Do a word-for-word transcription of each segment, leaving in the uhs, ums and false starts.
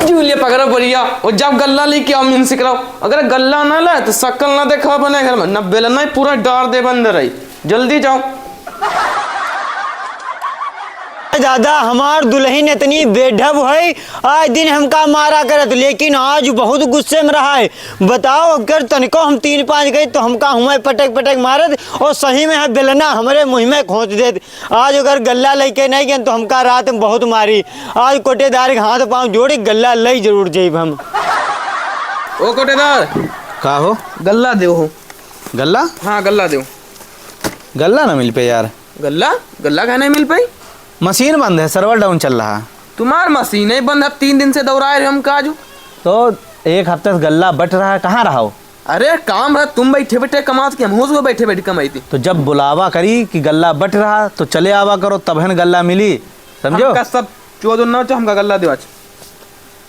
जूलिया पकड़ो बोरिया, और जब गल्ला लेके आओ मिनसी कराओ। अगर गल्ला ना लाए तो शक्ल ना देखा बने घर में, ना बेलना ही पूरा डार दे बंद रही। जल्दी जाओ। दादा, हमार दुलहिन इतनी बेढब है, आए दिन हमका मारा करत, लेकिन आज बहुत गुस्से में रहा है। बताओ, अगर तनिको हम तीन पाँच गए तो हमका हुआं पटक पटक मारत और सही में है बेलना हमरे मुँह में खोंच देत। आज अगर गल्ला लइके नहीं गए तो हमका रात में बहुत मारी। आज कोटेदार के हाथ पाँव जोड़ी, गल्ला लई जरूर जाइब हम। ओ कोटेदार, का हो? गल्ला देउ हो। गल्ला? हाँ, गल्ला देउ। गल्ला ना मिल पे यार। गल्ला? गल्ला काहे नहीं मिल पाई? मशीन बंद है, server down चल रहा। तुम्हार मशीन ही बंद है, तीन दिन से दौड़ाए रहे हम काजू। तो एक हफ्ते से गल्ला बट रहा है, कहाँ रहा हो? अरे काम है, तुम बैठे बैठे कमात कि हम हो बैठे बैठे कमाई थी। तो जब बुलावा करी कि गल्ला बट रहा तो चले आवा करो, तबहन गल्ला मिली, समझो? हमका सब चोदो ना, हमका गल्ला देवा।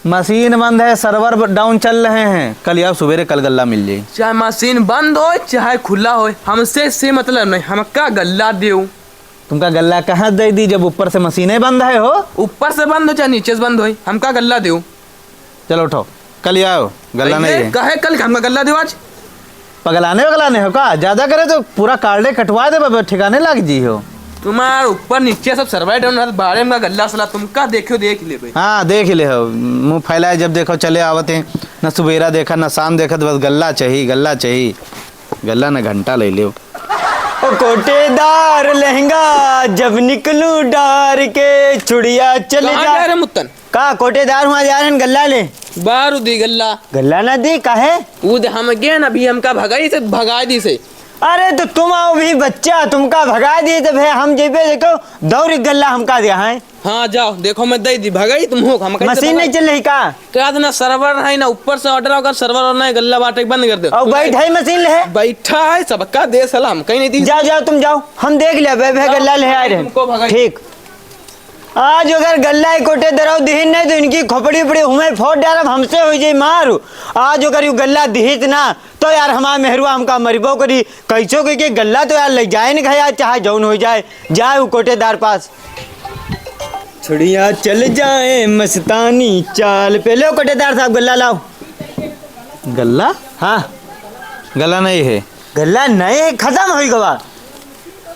मशीन बंद है, server down चल रहे हैं, कल आओ सुबेरे, कल गल्ला मिल जाई। चाहे मशीन बंद होय, चाहे खुला होय, हमसे से मतलब नहीं, हमका गल्ला देउ। तुमका गल्ला कहाँ दे दी जब ऊपर से मशीनें बंद है हो? ऊपर से बंद हो चाहे नीचे से बंद होय, हमका गल्ला देउ। चलो उठो, कल आओ, गल्ला नहीं है। कहे कल हमका गल्ला देउ आज? पगलाने वगलाने हो का? ज्यादा करे तो पूरा कार्डे कटवा देबे, बे ठिकाने लाग जी हो। तुम्हार ऊपर नीचे सब server down है, बारे में गल्ला सला तुम का देखो, देख लेबे। हाँ, देख ले हो, मुँह फैलाए जब देखो चले आवत हैं, न सुबेरा देखा, न शाम देखा, तो बस गल्ला चाही, गल्ला चाही, गल्ला न घंटा ले लेव। ओ कोटेदार लहंगा, जब निकलूं डार के, छुड़िया चल कहाँ जा। जा रहे मुत्तन? का कोटेदार हुआं जा रहे हैं गल्ला ले? बारू दी गल्ला। गल्ला ना दी, काहे? ऊ दे हम गेन, अभी हमका भगाई से भगाई दी से। अरे तो तुम आओ भी बच्चा, तुमका भगाई दी तो भे हम जेबे देखो दौड़ गल्ला हमका दिया है। हाँ जाओ, देखो मैं दे दी भगाई तुम हो, हम कैसे मशीन भगाई? नहीं चल रही का? क्या ना server है ना, ऊपर से order आवा, server और नहीं गल्ला बाटे बंद कर दे। और बैठ है मशीन ले है? बैठा है सबका दे सलाम, कहीं नहीं दी। जाओ जाओ तुम जाओ, हम देख लिया बे, बे गल्ला ले आए रहे। तुमको भगाई। ठीक। आज अगर गल्ला एक कोटेदार दिहिन नहीं तो इनकी खोपड़ी उपड़ी हुए फोड़ डालब, हमसे हो जाई मार। आज अगर यू गल्ला दिहित ना तो यार हमार मेहरुआ हमका मरिबो करी। कैसो कह के गल्ला तो यार ले जाए न घया, चाहे जौन हो जाए, जाए उ कोटेदार पास। छुड़िया चल जाए मस्तानी चाल पे। लो कोटेदार साहब गल्ला लाओ। गल्ला? हाँ। गल्ला नहीं है। गल्ला नहीं है, खत्म हो गवा।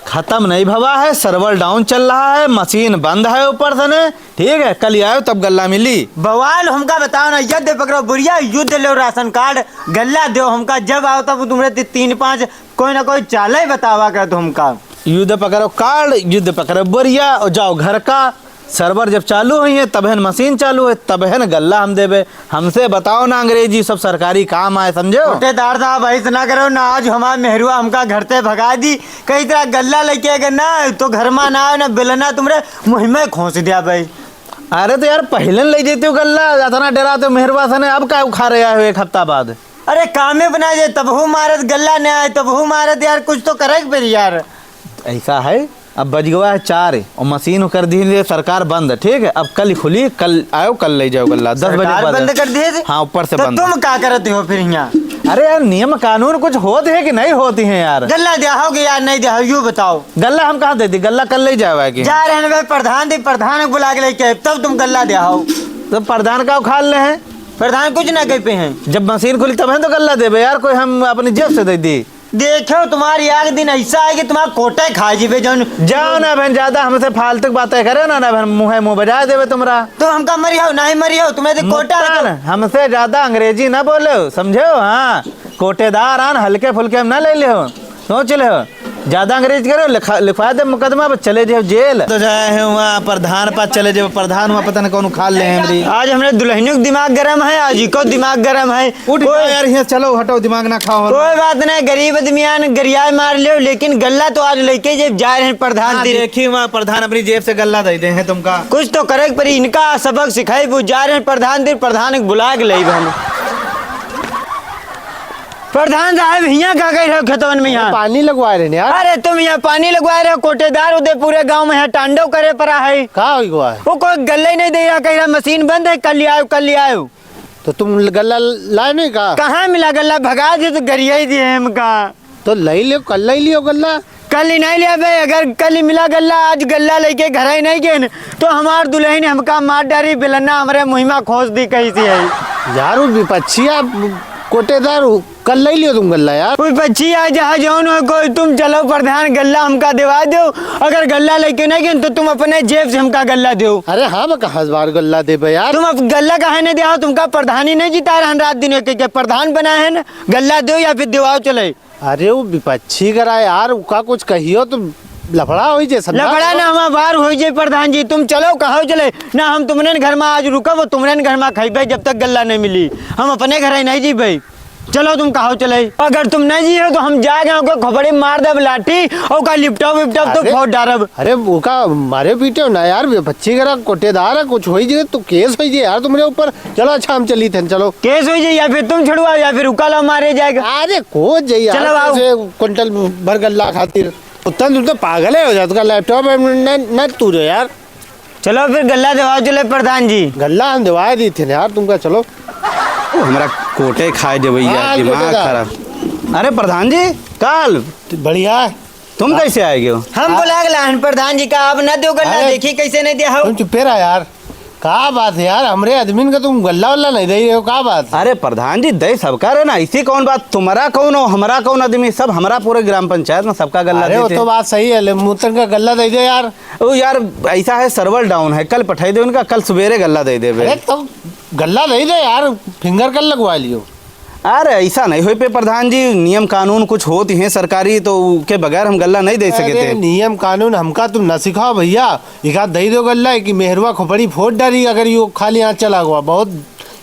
खत्म नहीं भवा है, server down चल रहा है, मशीन बंद है ऊपर से ने, ठीक है, कल आयो तब गल्ला मिली। बवाल हमका बताओ ना, युद्ध पकड़ो बुढ़िया, युद्ध लो राशन कार्ड, गल्ला दो हमका, जब आओ तब तुमरे ती-, तीन पाँच कोई ना कोई चाले बतावा कर तुमका। युद्ध पकड़ो कार्ड, युद्ध पकड़ो बुढ़िया, और जाओ घर का। Server जब चालू होइहैं, तबहन मशीन चालू होई, तबहन गल्ला हम देबे। हमसे बताओ ना अंग्रेजी, सब सरकारी काम आए, समझो? कोटेदार साहब, ऐसे ना करो ना, आज हमार मेहरुआ हमका घर से भगा दी, कही तरह गल्ला लेके अगर ना आए, तो घर में ना आए, ना बेलना तुमरे मुँह में खोंस दिया भाई। अरे तो यार, पहले न ले जाते हो गल्ला, इतना डराते हो मेहरुआ से ने, अब का उखा रहे हो एक हफ्ता बाद? अरे कामे बना जाए, तबहू मारत गल्ला ना आए, तबहू मारत यार, कुछ तो करे के पड़ी यार। ऐसा है, अब बज गवा है चार और मशीन कर दी है सरकार बंद, ठीक है? अब कल खुली, कल आयो, कल ले जाओ गल्ला, दस बजे सरकार बाद। बंद कर दिए थे? हाँ, ऊपर से तो बंद। तुम का करते हो फिर यहाँ? अरे यार, नियम कानून कुछ होते हैं कि नहीं होती हैं यार? गल्ला दिया हो कि यार नहीं दिया हो, यू बताओ। गल्ला हम कहाँ दे दी? गल्ला कल ले जावा कि? जा रहे हैं भाई प्रधान, दी प्रधान को बुला के लेके आए, तब तुम गल्ला दिया हो। तो प्रधान का उखाड़ ले हैं? प्रधान कुछ ना कह पे हैं। जब मशीन खुली तब है तो गल्ला देबे यार, कोई हम अपनी जेब से दे दी। देखो, तुम्हारी आग दिन ऐसा है कि तुम्हारा कोटे खा जीबे जौन। जाओ ना बहन, ज्यादा हमसे फालतू बातें करे ना, ना बहन, मुँहे मुँह बजा देबे तुम्हारा। तुम हमका मरी हो, नहीं मरी हो, तुम्हें तो कोटा मुत्तान, हमसे ज्यादा अंग्रेजी ना बोलो, समझो? हाँ, कोटेदार आन हल्के फुल्के हम ना ले ले हो, सोच ले हो। ज्यादा अंग्रेज करो, लिखा, लिखवा दे मुकदमा, बस चले जाओ जेल। तो जाए हैं वहाँ प्रधान पास चले जाओ, प्रधान वहाँ पता नहीं कौन उखाड़ ले हैं हमरी। आज हमरे दुल्हनियों का दिमाग गरम है, आज इको दिमाग गरम है। उठ कोई जाओ यार, यहाँ चलो, हटो, दिमाग ना खाओ। कोई बात नहीं, गरीब आदमी आन गरियाए मार लियो, लेकिन गल्ला तो आज लेके जे जा रहे हैं प्रधान हाँ, तिर। देखी वहाँ प्रधान अपनी जेब से गल्ला दे दे हैं तुमका। कुछ तो करे के पड़ी, इनका सबक सिखाई, वो जा रहे हैं प्रधान तिर, प्रधान के बुला के ले हम। प्रधान साहब, हियाँ का कह रहे हो खेतवन में यहाँ? पानी लगवा रहे हैं यार। अरे तुम यहाँ पानी लगवा रहे हो, कोटेदार उदय पूरे गांव में यहाँ तांडव करे पड़ा है। का हो गवा है? वो कोई गल्ला ही नहीं दे रहा, कह रहा मशीन बंद है, कल ले आयो, कल ले आयो। तो तुम गल्ला लाए नहीं का? कहाँ मिला गल्ला, भगा दिए तो गरिया ही दिए हमका। तो ले लियो, कल ले लियो गल्ला। कल ही नहीं लिया बे, अगर कल ही मिला गल्ला, आज गल्ला लेके घर ही नहीं गेन, तो हमार दुल्हन हमका मार डारी, बेलना हमरे मुँह मा खोस दी कही सी है। यार, वो विपक्षी आप कोटेदार हो, कल ले लियो तुम गल्ला यार। कोई पक्षी आ जहाँ जौन हो कोई, तुम चलो प्रधान, गल्ला हमका देवा दो। अगर गल्ला लेके नहीं गेन तो तुम अपने जेब से हमका गल्ला दो। अरे हाँ, मैं कहाँ इस बार गल्ला देबे यार। तुम अब गल्ला काहे नहीं दे? तुमका प्रधानी नहीं जिता रहन, रात दिन एक एक प्रधान बनाए हैं ना, गल्ला दो या फिर देवाओ चले। अरे वो विपक्षी करा यार, उका कुछ कहियो तो लफड़ा होई जे, समझा लफड़ा करो। ना हमार बार होई जे प्रधान जी, तुम चलो कहो चले ना, हम तुमरे घर मा आज रुकब, वो तुमरे घर मा खइबे जब तक गल्ला नहीं मिली, हम अपने घर ही नहीं जीबे। चलो तुम कहो चले, अगर तुम नहीं जियो तो हम जाके ओके खोपड़ी मार देब लाठी, और का लिपटॉप विपटॉप तो अरे, फोड़ डारब। अरे ओका मारे पीटे ना यार, विपक्षी करा कोटेदार है, कुछ होई जे तो केस होई जे यार तुमरे ऊपर। चलो अच्छा हम चली थे, चलो। केस होई जे या फिर तुम छुड़वाओ या फिर उका ला मारे जाएगा। अरे को जे यार, चलो आओ। कैसे कुंटल भर गल्ला खातिर? उत्तम तुम तो पागल है हो जात का, लैपटॉप है न, न तू जो यार। चलो फिर गल्ला देवाओ चले प्रधान जी। गल्ला हम देवाए दी थे यार तुमका, चलो। ओ, हमरा कोटे खाए देवे यार, हाँ, दिमाग कोटेदार। खराब। अरे प्रधान जी, काल। बढ़िया। तुम कैसे आए गयो? हम हाँ। बोला गला हन प्रधान जी का, अब ना दो गल्ला, अरे, देखी कैसे नहीं दिया हो। तुम चुप्पे रहा यार। का बात है यार, हमरे आदमीन का तुम गल्ला वल्ला नहीं दे रहे हो, का बात है? अरे प्रधान जी, दे सबका रहे ना, ऐसी कौन बात? तुम्हारा कौन हो, हमारा कौन आदमी, सब हमारा पूरे ग्राम पंचायत में सबका गल्ला अरे वो देते तो हैं। बात सही है, ले मुतन का गल्ला दे दे यार। ओ यार, ऐसा है, server down है, कल पठाई दे उनका, कल सवेरे गल्ला दे देबे। अरे तो गल्ला दे दे यार, finger कल लगवा लियो। अरे ऐसा नहीं होई पे प्रधान जी, नियम कानून कुछ होती हैं सरकारी, तो के बगैर हम गल्ला नहीं दे सके अरे थे। नियम कानून हमका तुम न सिखाओ भैया, इका दे दो गल्ला कि मेहरवा खोपड़ी फोड़ डारी अगर यो खाली हाथ चला हुआ, बहुत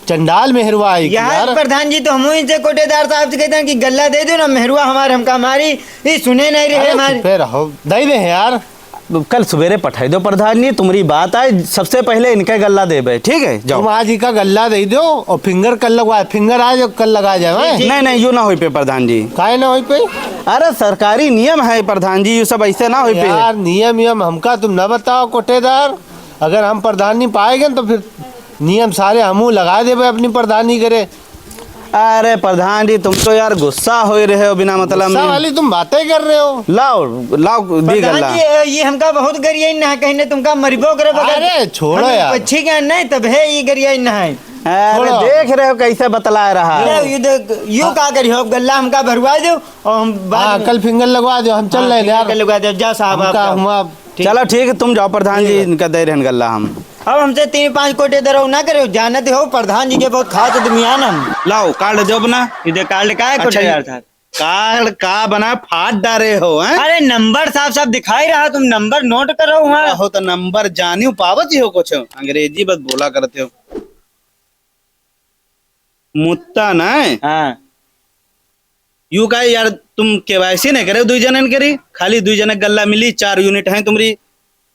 चंडाल मेहरवा है कि यार यार। प्रधान जी तो हम इनसे कोटेदार साहब से कहते हैं कि गल्ला दे दो ना, मेहरवा हमारे हमका मारी, ये सुने नहीं रहे अरे हमारे। चुप्पे रहो, दे दे यार। कल सवेरे पठाई दो प्रधान जी, तुम्हारी बात आए, सबसे पहले इनका गल्ला देबे, ठीक है? जाओ। तुम आज इका गल्ला दे दो और finger कल लगवा, finger आज और कल लगा जाए, हैं? नहीं, नहीं, यू ना होई पे प्रधान जी। काहे ना होई पे? अरे सरकारी नियम है प्रधान जी, यू सब ऐसे ना होई पे। यार नियम, नियम हमका तुम ना बताओ कोटेदार, अगर हम प्रधान नहीं पाएगे तो फिर नियम सारे हमू लगा देबे अपनी प्रधानी करे। अरे प्रधान जी, तुम तो यार गुस्सा होई रहे हो बिना मतलब गुस्सा में। वाली तुम बातें कर रहे हो। लाओ, लाओ, दी प्रधान गल्ला। जी, ये, ये हमका बहुत गरियाई ना है, कहीं ने तुमका मरिबो करे बगैर। अरे, छोड़ो हम यार। पक्षी के नहीं, तब है ये गरियाई ना है। अरे, छोड़ो। देख रहे हो कैसे बतला रहा है। ये, ये देख, यू हाँ। का करी हो, गल्ला हमका भरवा दो और हम बाद हाँ, में कल finger लगवा दो, हम चल हाँ, रहे हैं finger यार। कल लगवा दो, जाओ साहब, आप हमका जाओ। हुआ ठीक। चलो ठीक है, तुम जाओ प्रधान जी, ठीक है। इनका दे रहन गल्ला हम। अब हमसे तीन पाँच कोटेदार ना करे, जानत हो प्रधान जी के बहुत खास आदमी है ना हम। लाओ card दो अपना। इधर card का है अच्छा, कोटेदार ये साहब? Card का बना फाट डारे हो, हैं? अरे number साफ साफ दिखाई रहा, तुम number note करो वहाँ। हो तो number जानियो पावत ही हो कुछ, अंग्रेजी बस बोला करते हो। मुत्ता ना है? हाँ। यू का यार, तुम केवाईसी नहीं करे, दुई जनन करी, खाली दुई जनक गल्ला मिली, चार unit हैं तुम्हरी।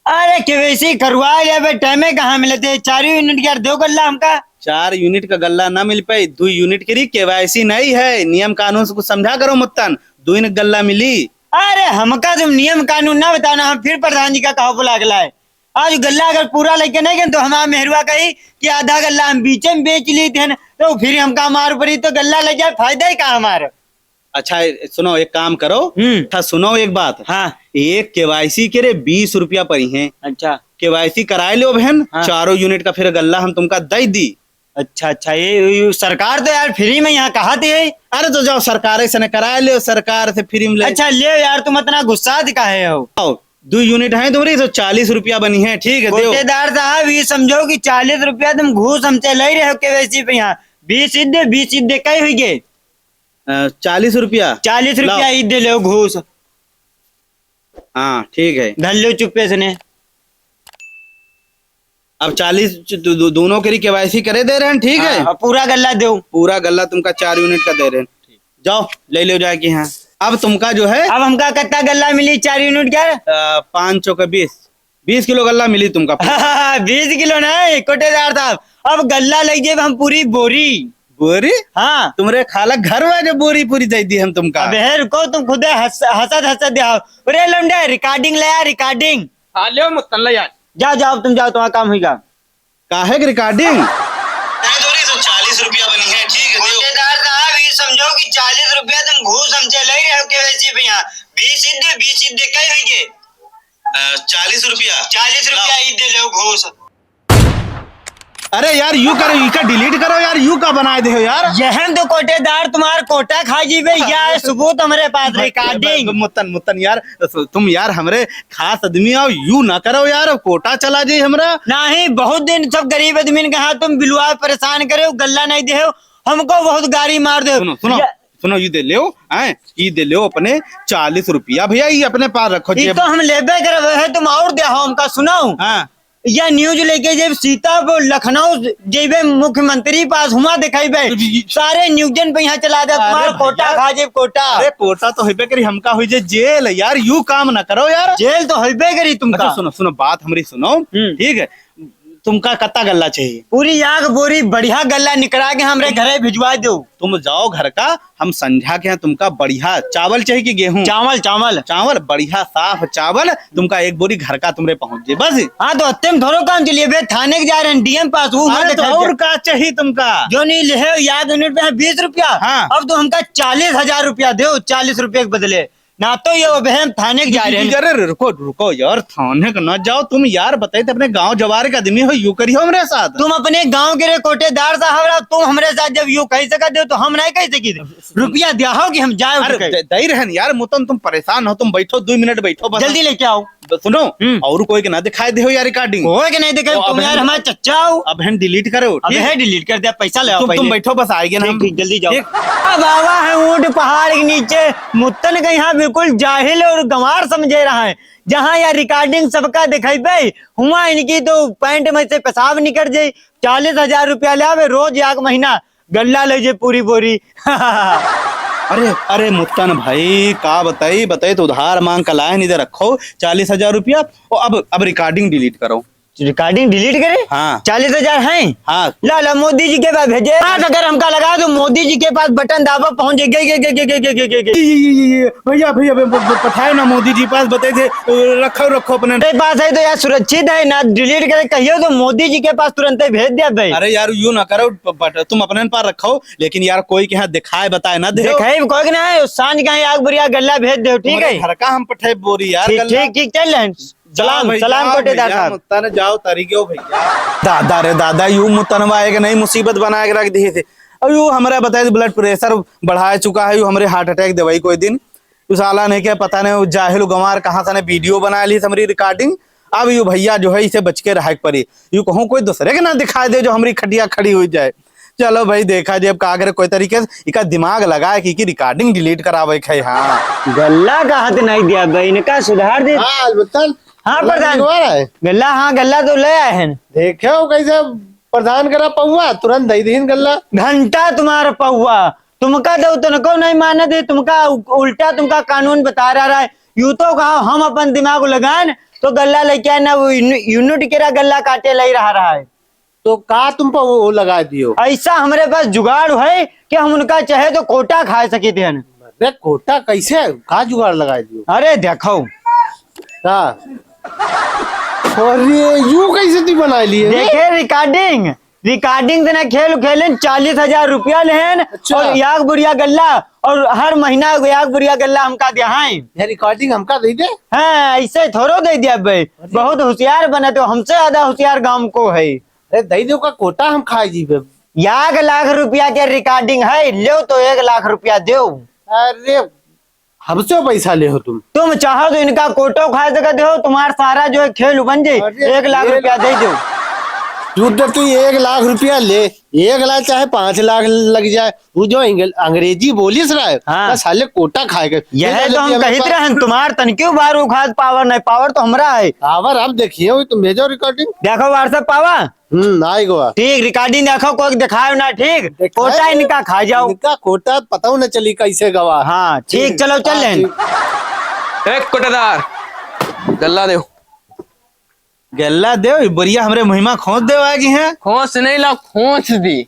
अरे केवाईसी करवा लेबे, टाइमे कहाँ मिलते? चार unit यार, दो गल्ला हमका। चार unit का गल्ला ना मिल पाई, दुई unit करी, केवाईसी नहीं है, नियम कानून से कुछ समझा करो मुत्तन, दुई न गल्ला मिली। अरे हमका तुम नियम कानून ना बताना, हम फिर प्रधान जी का कहा बुला के लाए। आज गल्ला अगर पूरा लेके नहीं गए तो हमारा मेहरुआ कही कि आधा गल्ला हम बीचे में बेच ली थे, तो फिर हमका मार पड़ी, तो गल्ला ले जाए, फायदा ही का हमारा? अच्छा, सुनो, एक काम करो। हम्म। अच्छा, सुनो एक बात। हाँ। एक केवाईसी के रे बीस रुपया पड़ी हैं। अच्छा। केवाईसी कराए लो बहन, हाँ। चारों unit का फिर गल्ला हम तुमका दे दी। अच्छा, अच्छा, ये, ये सरकार तो यार free में यहाँ कहा थी है। अरे तो जाओ सरकार से ने कराए लो, सरकार से free में ले। अच्छा, ले यार, तुम इतना गुस्सा दिखाए हो। आओ, दो unit हैं तुम्हारी, तो चालीस रुपया बनी है, ठीक है, दो। कोटेदार साहब, ये समझो कि चालीस रुपया तुम घूस हमसे ले रहे हो केवाईसी पे यहाँ। बीस इद्दे, बीस इद्दे कई हुई गए? अ, चालीस रुपया। चालीस रुपया लाओ। इद्दे ले घूस। हाँ, ठीक है। धर लो चुप्पे से ने। अब चालीस, दो-, दो-, दोनों के लिए केवाईसी करे दे रहे हैं, ठीक है? हाँ, अब पूरा गल्ला दो। पूरा गल्ला तुमका चार unit का दे रहे हैं। जाओ, ले लो जाके यहाँ। अब तुमका जो है अब हमका कितना गल्ला मिली चार unit का? अ, पाँच चौके बीस, बीस किलो गल्ला मिली तुमका। बीस किलो नहीं, कोटेदार साहब, अब गल्ला ले जेब हम पूरी बोरी। बोरी? हाँ। तुम्हरे खाला घर में जो बोरी पूरी दे दी हम तुमका। अबे रुको, तुम खुदे हंस-, हंसत हंसत दे आओ। अरे लौंडे, recording ले आ, recording। हाँ, ले मुत्तन ले यार। जाओ, जाओ, तुम जाओ, तुम्हारा काम होइगा। काहे के recording? नहीं, दो रही तो चालीस रुपया बनी है, ठीक है, दो। कोटेदार साहब, ये समझो कि चालीस रुपया तुम घूस हमसे ले रहे हो केवाईसी पे यहाँ। बीस ईद दे, बीस ईद दे, कई होइगे? अ, चालीस रुपया। चालीस रुपया लाओ। ईद दे लेव घूस। अरे यार, यू करो, इका delete करो यार, यू का बनाए देहो यार? यहन तो कोटेदार तुम्हार कोटा खा जीबे, या है सबूत हमरे पास, भाई, recording। भाई, मुत्तन, मुत्तन यार, तुम यार हमरे खास आदमी हो, यू ना करो यार, कोटा चला जाई हमरा। नहीं, बहुत दिन सब गरीब आदमी के हाथ तुम बिलवा परेशान करे हो, गल्ला नहीं देहो, हमको बहुत गारी मार देहो। सुनो, सुनो। ये सुनो, ई दे लेव, हैं? ई दे लेव अपने चालीस रुपया भैया, ई अपने पास रखो ई जेब। तो हम लेबे करब, है तुम और देहो हमका, सुनो। हाँ। या news लेके जब सीतापुर, लखनऊ जेबे मुख्यमंत्री पास, हुआं देखाइबे। जी, जी। सारे newsन पे यहाँ चला दे, अरे तुम्हारा कोटा भैया। खा जेब कोटा। अरे कोटा तो होइबे करी, हमका होई जे जेल यार, यू काम ना करो यार। जेल तो होइबे करी तुमका। अच्छा सुनो, सुनो, बात हमरी सुनो, हम्म। ठीक है? तुमका कत्ता गल्ला चाहिए? पूरी याक बोरी बढ़िया गल्ला निकरा के हमरे घरे भिजवा दो। तुम जाओ घर का, हम संझा के यहाँ तुमका बढ़िया चावल चाहिए कि गेहूं? चावल, चावल। चावल, बढ़िया साफ चावल तुमका एक बोरी घर का तुमरे पहुंच जाए बस। हाँ, तो अत्ते में थोड़ो काम चलिए बे, थाने के जा रहे हैं, DM पास, वो अरे, तो और का चाहिए तुमका? जो नहीं ले, याद यूनिट पे है बीस रुपया, हाँ। अब तो हमका चालीस हजार रुपया दो, चालीस रुपये के बदले। ना तो ये अबे हम थाने के जा रहे हैं। अरे, रुको, रुको यार, थाने के ना जाओ तुम यार, बताई तो अपने गांव जवार के आदमी हो, यू करियो हमरे साथ। तुम अपने गांव के रे कोटेदार साहब रहो, तुम हमरे साथ जब यू कह सकते हो तो हम नहीं कह सकी। रुपया दिया हो कि हम जाए अरे, उठ के। दे, दे रहन यार, मुतन तुम परेशान हो, तुम बैठो, दो मिनट बैठो बस। जल्दी लेके आओ। तो सुनो, हम्म। और कोई के ना दिखाई दे हो यार recording। कोई के नहीं दिखाई, तो तुम अब यार हम हमारे चच्चा हो। अब हम delete करो, अब ठीक? है delete कर दिया, पैसा ले आओ तुम, तुम पहले। बैठो बस, आएंगे ना ठीक, हम। ठीक, जल्दी जाओ। ठीक। अब आवा है ऊंट पहाड़ के नीचे, मुत्तन के यहाँ बिल्कुल जाहिल और गंवार समझे रहा है। जहाँ यह recording सबका दिखेबे, हुआ इनकी तो पैंट में से पेशाब निकल जाए। चालीस हजार रुपया ले आवे रोज एक महीना, गल्ला ले जे पूरी बोरी। अरे, अरे मुत्तन भाई, का बताई, बताई तो उधार मांग के लाए, नहीं दे रखो चालीस हजार रुपया। ओ, अब, अब recording delete करो। Recording delete करे? हाँ। चालीस हजार हैं? हाँ। ला, ला, मोदी जी के पास भेजे। आज अगर हमका लगा तो मोदी जी के पास बटन दाबो, पहुंच गए, गए, गए, गए। ये, ये, ये, ये, भैया, भैया, ब-, ब-, ब-, पठाओ ना मोदी जी पास, बताए थे, अ, रखो, रखो अपने। तेरे पास है तो यार सुरक्षित है ना, delete करे कहियो तो मोदी जी के पास तुरंत ही भेज दिया भाई। अरे यार, यू ना करो, प-, बट तुम अपने पास रखो, लेकिन यार कोई के यहाँ दिखाए बताए ना दे। दिखाए कोई के ना है, सांझ का ही आग बुढ़िया गल्ला भेज दो, ठीक तुम्हारे है? घर का हम पठे बोरी यार, ठीक, गल्ला। ठीक, ठीक, चल रहे हैं। जाओ सलाम, भाई, सलाम जाओ कोटेदार भैया, साहब। मुत्तन जाओ, तरी गयो भैया। दादा रे दादा, यू मुत्तनवा एक नई मुसीबत बना के रख दिए थे। अब यू हमरा बताए, blood pressure बढ़ा चुका है, यू हमरे heart attack देवाई कोई दिन। यू साला नहीं के पता नहीं, वो जाहिल गंवार कहाँ से ने video बना ली हमरी recording। अब यू भैया जो है, इसे बच के रहे के पड़ी। यू कहूँ कोई दूसरे के ना दिखाई दे जो हमरी खटिया खड़ी हुई जाए। चलो भाई, देखा जे अब का करे, कोई तरीके से इका दिमाग लगाए कि, कि recording delete करावे के है। हाँ। गल्ला कहाँ से नहीं दिया भाई, इनका सुधार दे। हाँ, अलबत्तन। हाँ, गल्ला प्रधान। निकलवा रहा है। गल्ला, हाँ, गल्ला तो ले आए हैं। देखे हो कैसे प्रधान करा पौआ, तुरंत दे दीन गल्ला। घंटा तुम्हारा पौआ, तुमका तो तनको नहीं मानत है, तुमका उ-, उल्टा तुमका कानून बता रहा है। यू तो कहा हम अपन दिमाग लगान तो गल्ला लेके आए ना, वो यूनि-, यूनिट केरा गल्ला काटे ले रहा, रहा है। तो का तुम पर वो, वो लगा दियो? ऐसा हमरे पास जुगाड़ है कि हम उनका चाहे तो कोटा खा सकी थे। अरे कोटा कैसे? का जुगाड़ लगा दियो? अरे देखो। का? अरे यू कैसे तू बना लिए रे? देखे recording, recording से ना खेल खेले, चालीस हजार रुपया लेहन अच्छा। और याक बुढ़िया गल्ला, और हर महीना याक बुढ़िया गल्ला हमका दिया है। ये recording हमका दे दे। हाँ, ऐसे थोड़ो दे दिया भाई। अरे। बहुत होशियार बने तो, हमसे ज्यादा होशियार गांव को है। अरे दे दो का कोटा हम खाए जीबे। एक लाख रुपया के recording है, लो तो एक लाख रुपया दो। अरे हमसे पैसा ले हो तुम। तुम चाहो तो इनका कोटो खा सकते हो, तुम्हारा सारा जो है खेल बन जाए, अरे एक लाख खेल। रुपया दे दो। तू तो तू एक लाख रुपया ले, एक लाख चाहे पाँच लाख लग जाए, वो जो इंग्ल-, अंग्रेजी बोलिस रहा है, हाँ। बस साले कोटा खाए के। यह ये तो हम गलती हमें कहते पर रहे, तुम्हार तन क्यों बार उखाद power नहीं, power तो हमरा है। Power अब देखिए, वो तुम भेजो recording। देखो WhatsApp पावा। हम्म, आई गवा। ठीक, recording देखो, कोई दिखाओ ना, ठीक? दिखाओ। कोटा इनका खा जाओ। इनका कोटा पता न चली कैसे गवा। हाँ, ठीक, ठीक। चलो, चल हाँ, लेन। ठीक। ए, कोटेदार, गल्ला देव। गल्ला देव, ई बोरिया हमरे मुहिमा खोंस देव आगी हैं। खोंस नहीं ला, खोंस दी।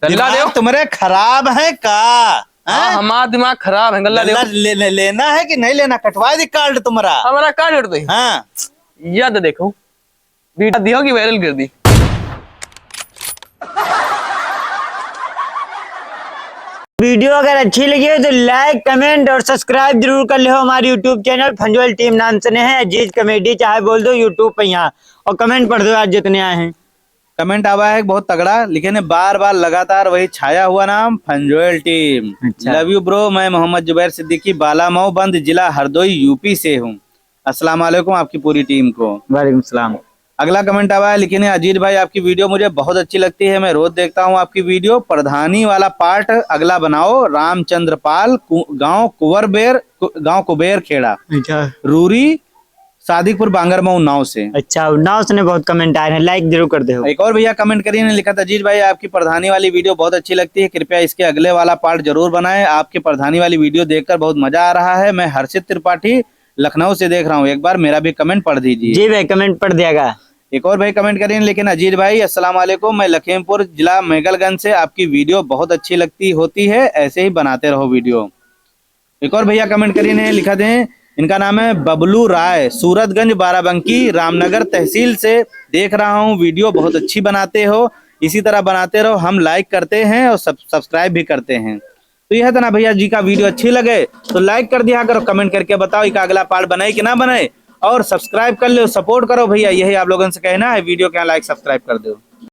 गल्ला दिमाग देव। तुम्हरे खराब है का? हाँ, हैं? हमारा दिमाग खराब है, गल्ला गल्ला देव। ले-, ले-, लेना है कि नहीं लेना? कटवा दी card तुम्हरा। हमारा card कट दे। हाँ। या तो देखो। Video दियो कि viral कर दी। वीडियो अगर अच्छी लगी हो तो लाइक, कमेंट और सब्सक्राइब जरूर कर लिहो। हमारे यूट्यूब चैनल फंजोल टीम नाम से नहीं है, अजीज कॉमेडी चाहे बोल दो यूट्यूब पे यहाँ, और कमेंट पढ़ दो आज जितने आए हैं। कमेंट आवा है बहुत तगड़ा, लिखे ने बार बार लगातार वही छाया हुआ नाम फंजोल टीम। अच्छा। लव यू ब्रो, मैं मोहम्मद जुबैर सिद्दीकी, बालामऊ बंद, जिला हरदोई, यूपी से हूँ। अस्सलाम वालेकुम आपकी पूरी टीम को। वालेकुम सलाम। अगला कमेंट आवा है, लिखे ने अजीज भाई, आपकी वीडियो मुझे बहुत अच्छी लगती है, मैं रोज देखता हूँ आपकी वीडियो। प्रधानी वाला पार्ट अगला बनाओ। रामचंद्र पाल, कु-, गांव कुंवर बेर, कु-, गांव कुबेर खेड़ा, अच्छा। रूरी, सादिकपुर, बांगरमऊ, उन्नाव से। अच्छा, उन्नाव से ने बहुत कमेंट आए हैं, लाइक जरूर कर दो। एक और भैया कमेंट करिए ने, लिखा था, अजीज भाई, आपकी प्रधानी वाली वीडियो बहुत अच्छी लगती है, कृपया इसके अगले वाला पार्ट जरूर बनाएं। आपकी प्रधानी वाली वीडियो देखकर बहुत मजा आ रहा है। मैं हर्षित त्रिपाठी, लखनऊ से देख रहा हूँ, एक बार मेरा भी कमेंट पढ़ दीजिए। जी भाई, कमेंट पढ़ दियागा। एक और भाई कमेंट करिए, लिखे ने अजीज भाई, अस्सलाम वालेकुम, मैं लखीमपुर जिला मेगलगंज से, आपकी वीडियो बहुत अच्छी लगती होती है, ऐसे ही बनाते रहो वीडियो। एक और भैया कमेंट करिए ने, लिखा दें, इनका नाम है बबलू राय, सूरतगंज, बाराबंकी, रामनगर तहसील से देख रहा हूँ, वीडियो बहुत अच्छी बनाते हो, इसी तरह बनाते रहो, हम लाइक करते हैं और सब, सब्सक्राइब भी करते हैं। तो यह था ना भैया जी का, वीडियो अच्छी लगे तो लाइक कर दिया करो, कमेंट करके बताओ इका अगला पार्ट बनाए कि ना बनाए, और सब्सक्राइब कर लो, सपोर्ट करो भैया, यही आप लोगन से कहना है। वीडियो के यहाँ लाइक सब्सक्राइब कर दो।